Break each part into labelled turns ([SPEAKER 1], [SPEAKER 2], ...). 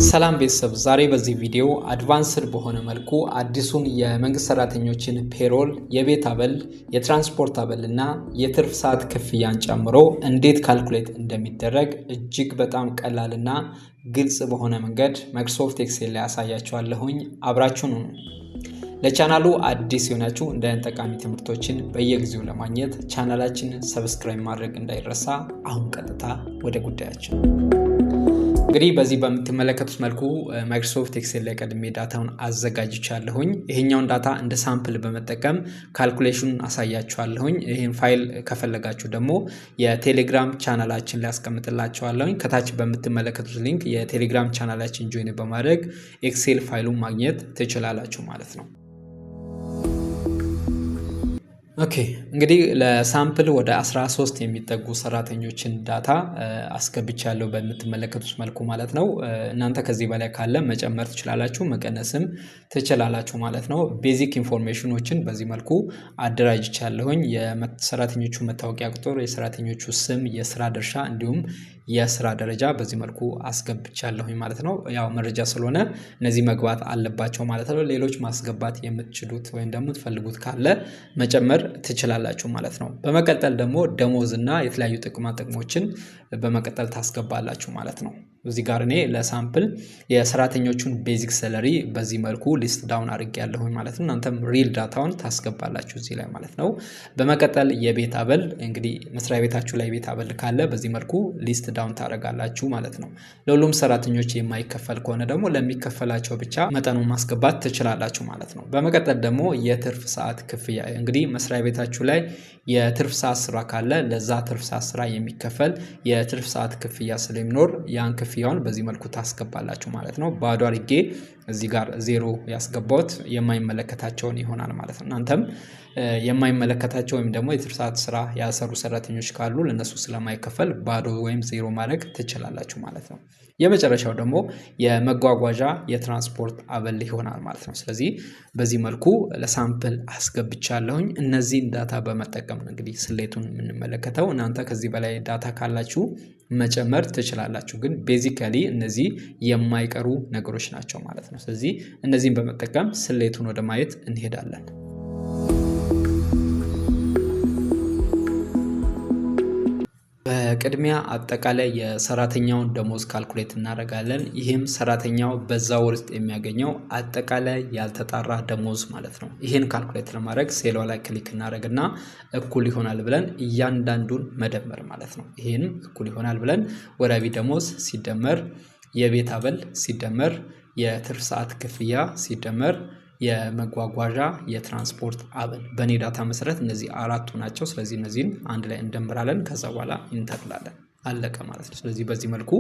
[SPEAKER 1] ሰላም ቤተሰብ፣ ዛሬ በዚህ ቪዲዮ advanced በሆነ መልኩ አዲሱን የመንግስት ሰራተኞችን payroll፣ የቤት አበል፣ የትራንስፖርት አበል እና የትርፍ ሰዓት ክፍያን ጨምሮ እንዴት calculate እንደሚደረግ እጅግ በጣም ቀላልና ግልጽ በሆነ መንገድ Microsoft Excel ላይ አሳያችኋለሁኝ። አብራችሁን ሁኑ። ለቻናሉ አዲስ የሆናችሁ እንደ አይነት ጠቃሚ ትምህርቶችን በየጊዜው ለማግኘት ቻናላችንን subscribe ማድረግ እንዳይረሳ። አሁን ቀጥታ ወደ ጉዳያችን። እንግዲህ በዚህ በምትመለከቱት መልኩ Microsoft Excel ላይ ቀድሜ data ውን አዘጋጅቻለሁኝ። ይሄኛውን data እንደ sample በመጠቀም calculation ኑን አሳያችኋለሁኝ። ይህን ፋይል ከፈለጋችሁ ደግሞ የቴሌግራም ቻናላችን ላይ አስቀምጥላችኋለሁኝ። ከታች በምትመለከቱት link የቴሌግራም ቻናላችን join በማድረግ Excel ፋይሉን ማግኘት ትችላላችሁ ማለት ነው። Okay፣ እንግዲህ ለ sample ወደ 13 የሚጠጉ ሰራተኞችን data አስገብቻለሁ በምትመለከቱት መልኩ ማለት ነው። እናንተ ከዚህ በላይ ካለ መጨመር ትችላላችሁ፣ መቀነስም ትችላላችሁ ማለት ነው። Basic information ኖችን በዚህ መልኩ አደራጅቻለሁኝ። የሰራተኞቹ መታወቂያ ቁጥር፣ የሰራተኞቹ ስም፣ የስራ ድርሻ እንዲሁም የስራ ደረጃ በዚህ መልኩ አስገብቻለሁኝ ማለት ነው። ያው መረጃ ስለሆነ እነዚህ መግባት አለባቸው ማለት ነው። ሌሎች ማስገባት የምትችሉት ወይም ደግሞ የምትፈልጉት ካለ መጨመር ትችላላችሁ ማለት ነው። በመቀጠል ደግሞ ደሞዝ እና የተለያዩ ጥቅማ ጥቅሞችን በመቀጠል ታስገባላችሁ ማለት ነው። እዚህ ጋር እኔ ለ sample የሰራተኞቹን basic salary በዚህ መልኩ list down አድርጌያለሁኝ ማለት ነው። እናንተም real data ውን ታስገባላችሁ እዚህ ላይ ማለት ነው። በመቀጠል የቤት አበል፣ እንግዲህ መስሪያ ቤታችሁ ላይ የቤት አበል ካለ በዚህ መልኩ list down ታደርጋላችሁ ማለት ነው። ለሁሉም ሰራተኞች የማይከፈል ከሆነ ደግሞ ለሚከፈላቸው ብቻ መጠኑን ማስገባት ትችላላችሁ ማለት ነው። በመቀጠል ደግሞ የትርፍ ሰዓት ክፍያ፣ እንግዲህ መስሪያ ቤታችሁ ላይ የትርፍ ሰዓት ስራ ካለ ለዛ ትርፍ ሰዓት ስራ የሚከፈል የትርፍ ሰዓት ክፍያ ስለሚኖር ያን ክፍያውን በዚህ መልኩ ታስገባላችሁ ማለት ነው። ባዶ አድርጌ እዚህ ጋር ዜሮ ያስገባሁት የማይመለከታቸውን ይሆናል ማለት ነው። እናንተም የማይመለከታቸው ወይም ደግሞ የትርፍ ሰዓት ስራ ያልሰሩ ሰራተኞች ካሉ ለነሱ ስለማይከፈል ባዶ ወይም ዜሮ ማድረግ ትችላላችሁ ማለት ነው። የመጨረሻው ደግሞ የመጓጓዣ የትራንስፖርት አበል ይሆናል ማለት ነው። ስለዚህ በዚህ መልኩ ለ sample አስገብቻለሁኝ። እነዚህን data በመጠቀም ነው እንግዲህ ስሌቱን የምንመለከተው። እናንተ ከዚህ በላይ data ካላችሁ መጨመር ትችላላችሁ። ግን basically እነዚህ የማይቀሩ ነገሮች ናቸው ማለት ነው። ስለዚህ እነዚህን በመጠቀም ስሌቱን ወደ ማየት እንሄዳለን። በቅድሚያ አጠቃላይ የሰራተኛውን ደሞዝ calculate እናደርጋለን። ይህም ሰራተኛው በዛ ወር ውስጥ የሚያገኘው አጠቃላይ ያልተጣራ ደሞዝ ማለት ነው። ይህን calculate ለማድረግ ሴሏ ላይ click እናደርግና እኩል ይሆናል ብለን እያንዳንዱን መደመር ማለት ነው። ይህንም እኩል ይሆናል ብለን ወርሃዊ ደሞዝ ሲደመር የቤት አበል ሲደመር የትርፍ ሰዓት ክፍያ ሲደመር የመጓጓዣ የትራንስፖርት አበል፣ በእኔ data መሰረት እነዚህ አራቱ ናቸው። ስለዚህ እነዚህን አንድ ላይ እንደምራለን። ከዛ በኋላ enter እንላለን፣ አለቀ ማለት ነው። ስለዚህ በዚህ መልኩ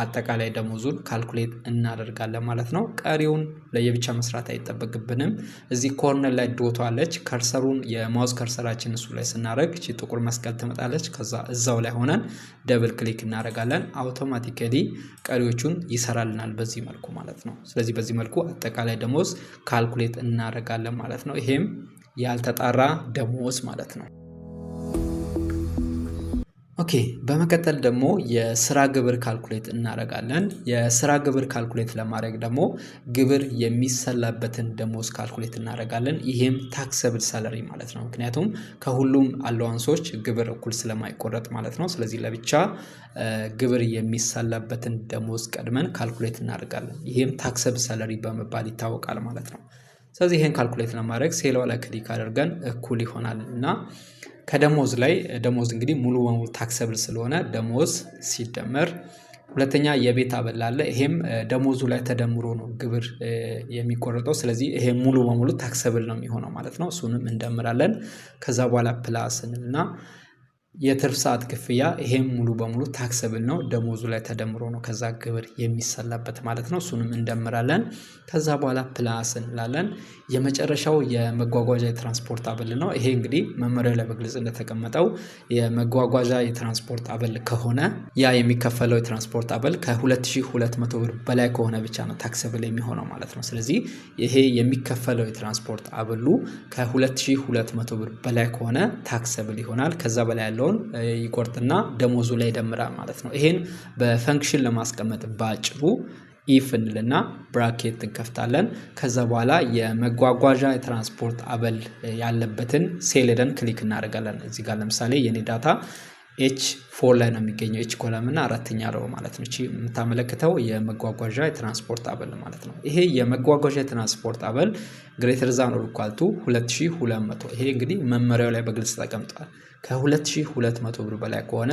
[SPEAKER 1] አጠቃላይ ደሞዙን calculate እናደርጋለን ማለት ነው። ቀሪውን ለየብቻ መስራት አይጠበቅብንም። እዚህ corner ላይ dot አለች። Cursor ኡን የ mouse cursor ኣችን እሱ ላይ ስናደርግ እቺ ጥቁር መስቀል ትመጣለች። ከዛ እዛው ላይ ሆነን double click እናደርጋለን። Automatically ቀሪዎቹን ይሰራልናል በዚህ መልኩ ማለት ነው። ስለዚህ በዚህ መልኩ አጠቃላይ ደሞዝ calculate እናደርጋለን ማለት ነው። ይሄም ያልተጣራ ደሞዝ ማለት ነው። Okay፣ በመቀጠል ደግሞ የስራ ግብር calculate እናደርጋለን። የስራ ግብር calculate ለማድረግ ደግሞ ግብር የሚሰላበትን ደሞዝ calculate እናደርጋለን። ይህም taxable salary ማለት ነው። ምክንያቱም ከሁሉም allowance ኦች ግብር እኩል ስለማይቆረጥ ማለት ነው። ስለዚህ ለብቻ ግብር የሚሰላበትን ደሞዝ ቀድመን calculate እናደርጋለን። ይህም taxable salary በመባል ይታወቃል ማለት ነው። ስለዚህ ይህን calculate ለማድረግ ሴሏ ላይ click አድርገን እኩል ይሆናል እና ከደሞዝ ላይ፣ ደሞዝ እንግዲህ ሙሉ በሙሉ taxable ስለሆነ ደሞዝ ሲደመር፣ ሁለተኛ የቤት አበል አለ። ይሄም ደሞዙ ላይ ተደምሮ ነው ግብር የሚቆረጠው። ስለዚህ ይሄ ሙሉ በሙሉ taxable ነው የሚሆነው ማለት ነው። እሱንም እንደምራለን። ከዛ በኋላ plus እንልና የትርፍ ሰዓት ክፍያ፣ ይሄም ሙሉ በሙሉ taxable ነው። ደሞዙ ላይ ተደምሮ ነው ከዛ ግብር የሚሰላበት ማለት ነው። እሱንም እንደምራለን። ከዛ በኋላ plus እንላለን። የመጨረሻው የመጓጓዣ የትራንስፖርት አበል ነው። ይሄ እንግዲህ መመሪያው ላይ በግልጽ እንደተቀመጠው የመጓጓዣ የትራንስፖርት አበል ከሆነ ያ የሚከፈለው የትራንስፖርት አበል ከ2200 ብር በላይ ከሆነ ብቻ ነው taxable የሚሆነው ማለት ነው። ስለዚህ ይሄ የሚከፈለው የትራንስፖርት አበሉ ከ2200 ብር በላይ ከሆነ taxable ይሆናል። ከዛ በላይ ያለውን ይቆርጥና ደሞዙ ላይ ይደምራል ማለት ነው። ይሄን በ function ለማስቀመጥ ባጭሩ If እንልና bracket እንከፍታለን። ከዛ በኋላ የመጓጓዣ የትራንስፖርት አበል ያለበትን ሴል ሄደን click እናደርጋለን። እዚህ ጋር ለምሳሌ የኔ data H4 ላይ ነው የሚገኘው፣ H column እና አራተኛ row ማለት ነው። እቺ የምታመለክተው የመጓጓዣ የትራንስፖርት አበል ማለት ነው። ይሄ የመጓጓዣ የትራንስፖርት አበል greater than or equal to 2200። ይሄ እንግዲህ መመሪያው ላይ በግልጽ ተቀምጧል። ከ2200 ብር በላይ ከሆነ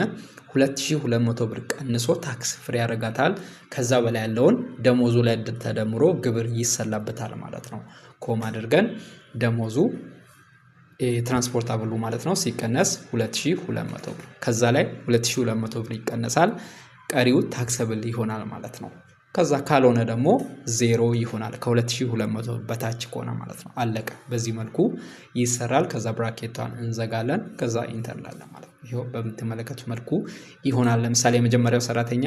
[SPEAKER 1] 2200 ብር ቀንሶ tax free ያደርጋታል። ከዛ በላይ ያለውን ደሞዙ ላይ ተደምሮ ግብር ይሰላበታል ማለት ነው። Comma አድርገን ደሞዙ የትራንስፖርት አበሉ ማለት ነው ሲቀነስ 2200 ብር፣ ከዛ ላይ 2200 ብር ይቀነሳል። ቀሪው taxable ይሆናል ማለት ነው። ከዛ ካልሆነ ደግሞ 0 ይሆናል፣ ከ2200 በታች ከሆነ ማለት ነው። አለቀ። በዚህ መልኩ ይሰራል። ከዛ bracket ቷን እንዘጋለን። ከዛ enter እንላለን ማለት ነው። ይኸው በምትመለከቱት መልኩ ይሆናል። ለምሳሌ የመጀመሪያው ሰራተኛ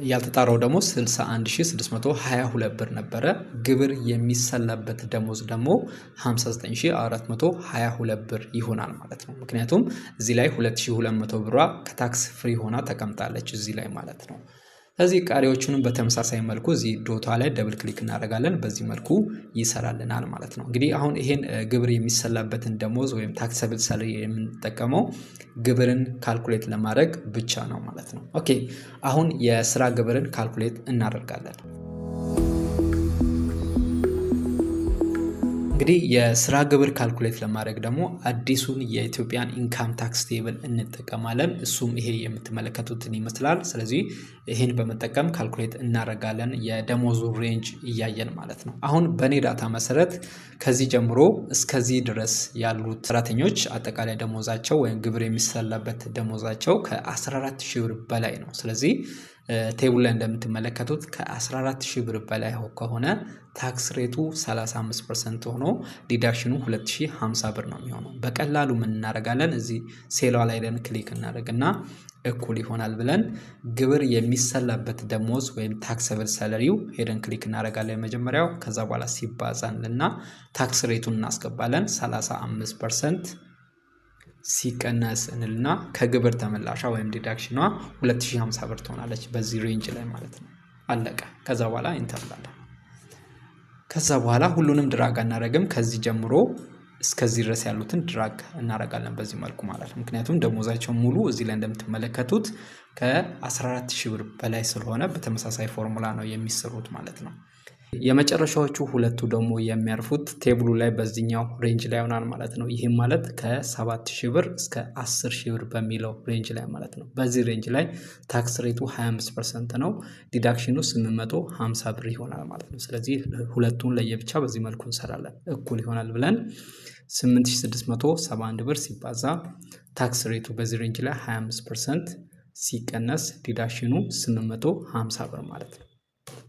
[SPEAKER 1] ያልተጣራው ደግሞ 61622 ብር ነበረ። ግብር የሚሰላበት ደሞዝ ደግሞ 59422 ብር ይሆናል ማለት ነው። ምክንያቱም እዚህ ላይ 2200 ብሯ ከ tax free ሆና ተቀምጣለች እዚህ ላይ ማለት ነው። ስለዚህ ቀሪዎቹንም በተመሳሳይ መልኩ እዚህ dot ቷ ላይ double click እናደርጋለን። በዚህ መልኩ ይሰራልናል ማለት ነው። እንግዲህ አሁን ይሄን ግብር የሚሰላበትን ደሞዝ ወይም taxable salary የምንጠቀመው ግብርን calculate ለማድረግ ብቻ ነው ማለት ነው። Okay፣ አሁን የስራ ግብርን calculate እናደርጋለን። እንግዲህ የስራ ግብር calculate ለማድረግ ደግሞ አዲሱን የኢትዮጵያን income tax table እንጠቀማለን። እሱም ይሄ የምትመለከቱትን ይመስላል። ስለዚህ ይሄን በመጠቀም calculate እናደርጋለን፣ የደሞዙ range እያየን ማለት ነው። አሁን በእኔ data መሰረት ከዚህ ጀምሮ እስከዚህ ድረስ ያሉት ሰራተኞች አጠቃላይ ደሞዛቸው ወይም ግብር የሚሰላበት ደሞዛቸው ከ14,000 ብር በላይ ነው። ስለዚህ table ላይ እንደምትመለከቱት ከ14,000 ብር በላይ ከሆነ tax rate ቱ 35% ሆኖ deduction ኑ 2050 ብር ነው የሚሆነው። በቀላሉ ምን እናደርጋለን? እዚህ ሴሏ ላይ ደን click እናደርግና እኩል ይሆናል ብለን ግብር የሚሰላበት ደሞዝ ወይም taxable salary ው ሄደን click እናደርጋለን የመጀመሪያው። ከዛ በኋላ ሲባዛንልና tax rate ቱን እናስገባለን፣ 35% ሲቀነስ እንልና ከግብር ተመላሿ ወይም deduction ኗ 2050 ብር ትሆናለች በዚህ range ላይ ማለት ነው። አለቀ። ከዛ በኋላ enter እንላለን። ከዛ በኋላ ሁሉንም drag አናደርግም። ከዚህ ጀምሮ እስከዚህ ድረስ ያሉትን drag እናደርጋለን በዚህ መልኩ ማለት ነው። ምክንያቱም ደሞዛቸው ሙሉ እዚህ ላይ እንደምትመለከቱት ከ14,000 ብር በላይ ስለሆነ በተመሳሳይ ፎርሙላ ነው የሚሰሩት ማለት ነው። የመጨረሻዎቹ ሁለቱ ደግሞ የሚያርፉት table ሉ ላይ በዚህኛው range ላይ ይሆናል ማለት ነው። ይህም ማለት ከ7,000 ብር እስከ 10,000 ብር በሚለው range ላይ ማለት ነው። በዚህ range ላይ tax rate ቱ 25% ነው። Deduction ኑ 850 ብር ይሆናል ማለት ነው። ስለዚህ ሁለቱን ለየብቻ በዚህ መልኩ እንሰራለን። እኩል ይሆናል ብለን 8671 ብር ሲባዛ tax rate ቱ በዚህ range ላይ 25% ሲቀነስ deduction ኑ 850 ብር ማለት ነው።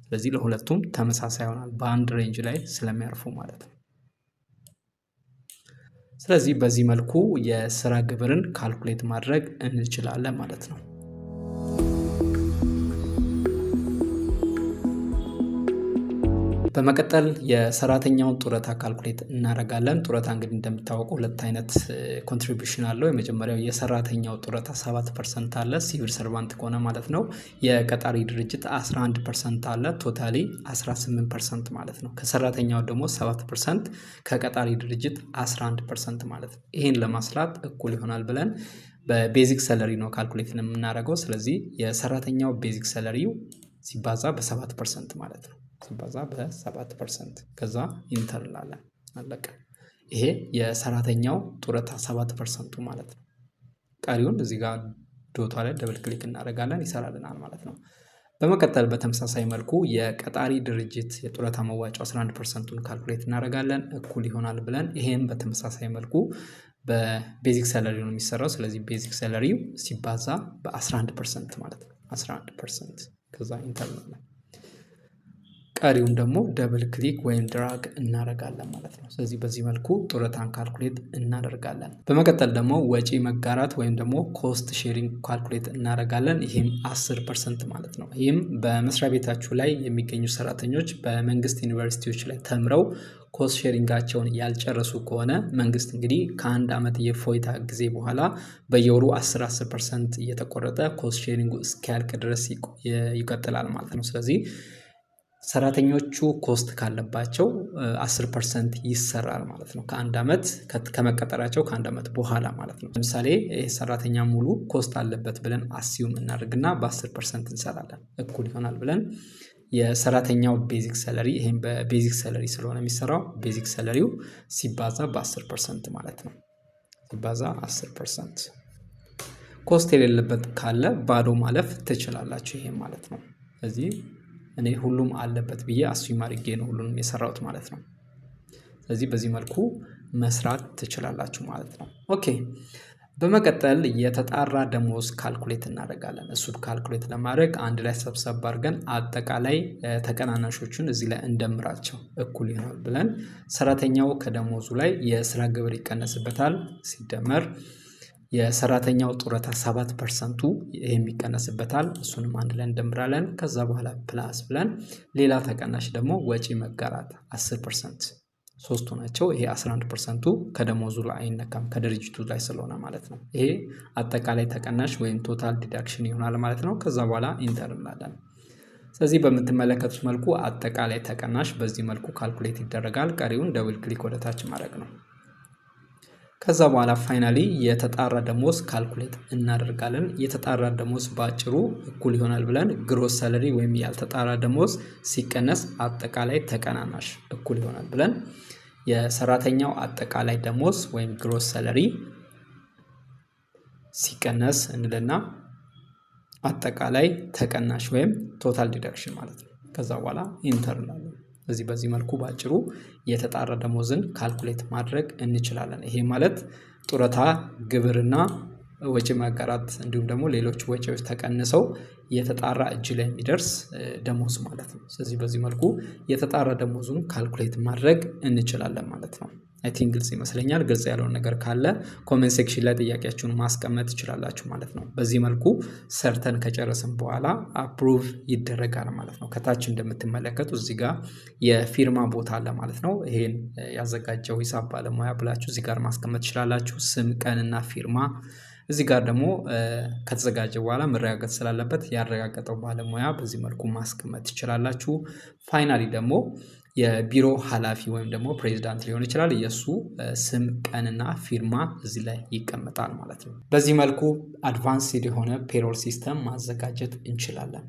[SPEAKER 1] ስለዚህ ለሁለቱም ተመሳሳይ ይሆናል በአንድ range ላይ ስለሚያርፉ ማለት ነው። ስለዚህ በዚህ መልኩ የስራ ግብርን calculate ማድረግ እንችላለን ማለት ነው። በመቀጠል የሰራተኛውን ጡረታ calculate እናደርጋለን። ጡረታ እንግዲህ እንደሚታወቀው ሁለት አይነት contribution አለው። የመጀመሪያው የሰራተኛው ጡረታ 7% አለ፣ civil servant ከሆነ ማለት ነው። የቀጣሪ ድርጅት 11% አለ፣ totally 18% ማለት ነው። ከሰራተኛው ደግሞ 7%፣ ከቀጣሪ ድርጅት 11% ማለት ነው። ይሄን ለማስላት እኩል ይሆናል ብለን በ basic salary ነው calculate የምናደርገው። ስለዚህ የሰራተኛው basic salary ው ሲባዛ በ7% ማለት ነው። ሲባዛ በ7% ከዛ enter እንላለን። አለቀ። ይሄ የሰራተኛው ጡረታ 7% ማለት ነው። ቀሪውን እዚህ ጋር dot ቷ ላይ double click እናደርጋለን፣ ይሰራልናል ማለት ነው። በመቀጠል በተመሳሳይ መልኩ የቀጣሪ ድርጅት የጡረታ መዋጮ 11%ቱን calculate እናደርጋለን። እኩል ይሆናል ብለን ይሄም በተመሳሳይ መልኩ በ basic salary ነው የሚሰራው። ስለዚህ basic salary ው ሲባዛ በ11% ማለት ነው። 11% ከዛ enter እንላለን። ቀሪውን ደግሞ double click ወይም drag እናደርጋለን ማለት ነው። ስለዚህ በዚህ መልኩ ጡረታን calculate እናደርጋለን። በመቀጠል ደግሞ ወጪ መጋራት ወይም ደግሞ cost sharing calculate እናደርጋለን። ይህም 10% ማለት ነው። ይህም በመስሪያ ቤታችሁ ላይ የሚገኙ ሰራተኞች በመንግስት ዩኒቨርሲቲዎች ላይ ተምረው cost sharing ኣቸውን ያልጨረሱ ከሆነ፣ መንግስት እንግዲህ ከአንድ ዓመት የእፎይታ ጊዜ በኋላ በየወሩ 10 10% እየተቆረጠ cost sharing ኡ እስኪያልቅ ድረስ ይቀጥላል ማለት ነው። ስለዚህ ሰራተኞቹ cost ካለባቸው 10% ይሰራል ማለት ነው። ከአንድ ዓመት ከመቀጠራቸው ከአንድ ዓመት በኋላ ማለት ነው። ለምሳሌ ይህ ሰራተኛ ሙሉ cost አለበት ብለን assume እናደርግና በ10% እንሰራለን። እኩል ይሆናል ብለን የሰራተኛው basic salary፣ ይሄም በ basic salary ስለሆነ የሚሰራው፣ basic salary ው ሲባዛ በ10% ማለት ነው። ሲባዛ 10%። Cost የሌለበት ካለ ባዶ ማለፍ ትችላላችሁ። ይሄም ማለት ነው። ስለዚህ እኔ ሁሉም አለበት ብዬ assume አድርጌ ነው ሁሉንም የሰራሁት ማለት ነው። ስለዚህ በዚህ መልኩ መስራት ትችላላችሁ ማለት ነው። Okay፣ በመቀጠል የተጣራ ደሞዝ calculate እናደርጋለን። እሱን calculate ለማድረግ አንድ ላይ ሰብሰብ አድርገን አጠቃላይ ተቀናናሾቹን እዚህ ላይ እንደምራቸው። እኩል ይሆናል ብለን ሰራተኛው ከደሞዙ ላይ የስራ ግብር ይቀነስበታል፣ ሲደመር የሰራተኛው ጡረታ 7% ኡ ይሄም ይቀነስበታል። እሱንም አንድ ላይ እንደምራለን። ከዛ በኋላ plus ብለን ሌላ ተቀናሽ ደግሞ ወጪ መጋራት 10%፣ ሶስቱ ናቸው። ይሄ 11% ኡ ከደሞዙ ላይ አይነካም፣ ከድርጅቱ ላይ ስለሆነ ማለት ነው። ይሄ አጠቃላይ ተቀናሽ ወይም total deduction ይሆናል ማለት ነው። ከዛ በኋላ enter እንላለን። ስለዚህ በምትመለከቱት መልኩ አጠቃላይ ተቀናሽ በዚህ መልኩ calculate ይደረጋል። ቀሪውን double click ወደታች ማድረግ ነው። ከዛ በኋላ finally የተጣራ ደሞዝ calculate እናደርጋለን። የተጣራ ደሞዝ በአጭሩ እኩል ይሆናል ብለን gross salary ወይም ያልተጣራ ደሞዝ ሲቀነስ አጠቃላይ ተቀናናሽ እኩል ይሆናል ብለን የሰራተኛው አጠቃላይ ደሞዝ ወይም gross salary ሲቀነስ እንልና አጠቃላይ ተቀናሽ ወይም total deduction ማለት ነው። ከዛ በኋላ enter እንላለን። በዚህ መልኩ በአጭሩ የተጣራ ደሞዝን calculate ማድረግ እንችላለን። ይሄ ማለት ጡረታ፣ ግብርና ወጪ መጋራት እንዲሁም ደግሞ ሌሎች ወጪዎች ተቀንሰው የተጣራ እጅ ላይ የሚደርስ ደሞዝ ማለት ነው። ስለዚህ በዚህ መልኩ የተጣራ ደሞዙን calculate ማድረግ እንችላለን ማለት ነው። I think ግልጽ ይመስለኛል። ግልጽ ያልሆነ ነገር ካለ comment section ላይ ጥያቄያችሁን ማስቀመጥ ትችላላችሁ ማለት ነው። በዚህ መልኩ ሰርተን ከጨረስን በኋላ approve ይደረጋል ማለት ነው። ከታች እንደምትመለከቱ እዚህ ጋር የፊርማ ቦታ አለ ማለት ነው። ይሄን ያዘጋጀው ሂሳብ ባለሙያ ብላችሁ እዚህ ጋር ማስቀመጥ ትችላላችሁ። ስም፣ ቀንና ፊርማ። እዚህ ጋር ደግሞ ከተዘጋጀ በኋላ መረጋገጥ ስላለበት ያረጋገጠው ባለሙያ በዚህ መልኩ ማስቀመጥ ትችላላችሁ። Finally ደግሞ የቢሮ ኃላፊ ወይም ደግሞ ፕሬዚዳንት ሊሆን ይችላል። የእሱ ስም፣ ቀንና ፊርማ እዚህ ላይ ይቀመጣል ማለት ነው። በዚህ መልኩ advanced የሆነ payroll system ማዘጋጀት እንችላለን።